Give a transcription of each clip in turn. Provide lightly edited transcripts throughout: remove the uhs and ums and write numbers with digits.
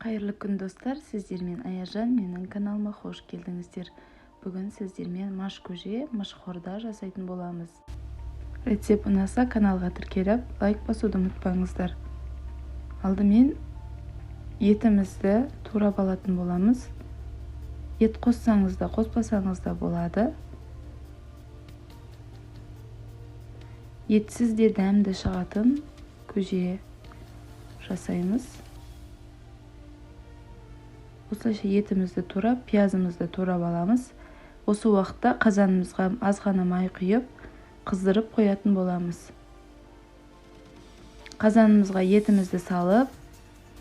Қайырлы күн, достар! Сіздермен Аяжан, менің каналыма қош келдіңіздер. Бүгін сіздермен маш көже, машхорда жасайтын боламыз. Рецепт ұнаса, каналға тіркеліп, лайк басуды ұмытпаңыздар. Алдымен етімізді турап алатын боламыз. Ет қоссаңыз да, қоспасаңыз да болады. Етсіз де дәмді шығатын көже жасаймыз. Осылайша етімізді турап, пиязымызды турап аламыз. Осы уақытта қазанымызға аз ғана май құйып, қыздырып қоятын боламыз. Қазанымызға етімізді салып,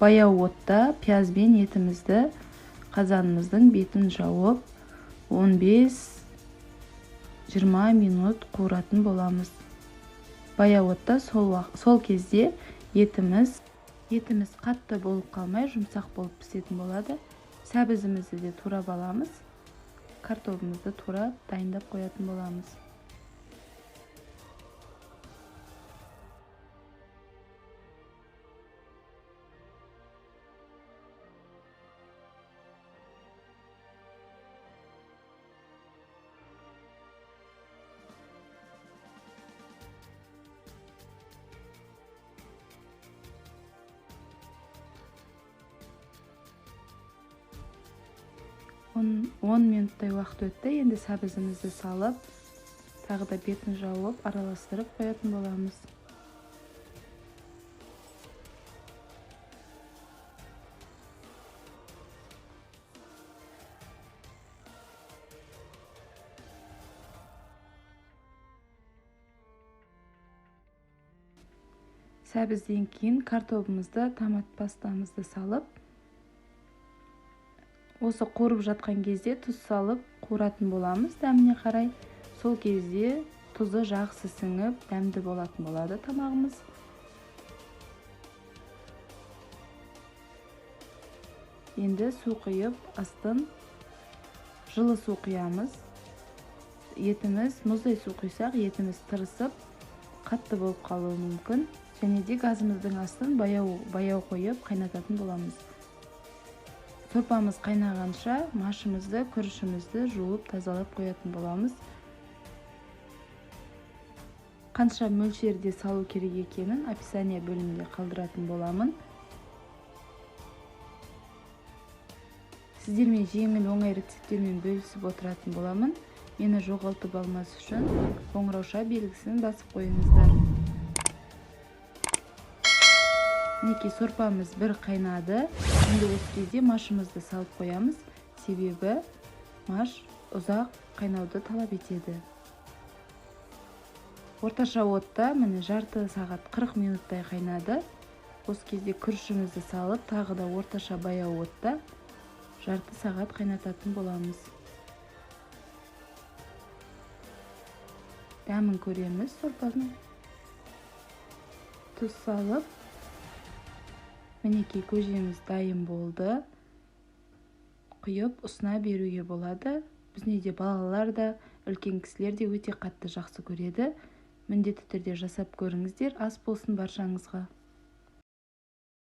баяу отта пияз бен етімізді қазанымыздың бетін жауып, 15-20 минут қуыратын боламыз. Баяу отта сол кезде етіміз қатты болып қалмай, жұмсақ болып пісетін болады. Сәбізімізді де турап аламыз. Картобымызды турап дайындап қоятын боламыз. Он минуттай уақыт өтті. Енді сәбізімізді салып, тағы да бетін жауып, араластырып қоятын боламыз. Сәбізден кейін картобымызды, томат пастамызды салып, осы қуырып жатқан кезде тұз салып қуыратын боламыз дәміне қарай. Сол кезде тұзы жақсы сіңіп, дәмді болатын болады тамағымыз. Енді су құйып, астын жылы су құямыз. Етіміз мұздай су құйсақ, етіміз тырысып, қатты болып қалуы мүмкін. Және де газымыздың астын баяу қойып қайнататын боламыз. Сорпамыз қайнағанша машымызды, күрішімізді жуып тазалап қоятын боламыз. Қанша мөлшерде салу керек екенін описание бөлімінде қалдыратын боламын. Сіздермен жеңіл оңай рецепттермен бөлісіп отыратын боламын. Мені жоғалтып алмас үшін қоңырауша белгісін басып қойыңыздар. Мінекей, сорпамыз бір қайнады. Енді осы кезде машымызды салып қоямыз, себебі маш ұзақ қайнауды талап етеді. Орташа отта міне жарты сағат 40 минуттай қайнады. Осы кезде күрішімізді салып, тағы да орташа баяу отта жарты сағат қайнататын боламыз. Дәмін көреміз сорпаның. Тұз салып, мінекей көжеміз дайын болды. Құйып ұсына беруге болады. Біздің үйде балалар да, үлкен кісілер де өте қатты жақсы көреді. Міндетті түрде жасап көріңіздер. Ас болсын баршаңызға.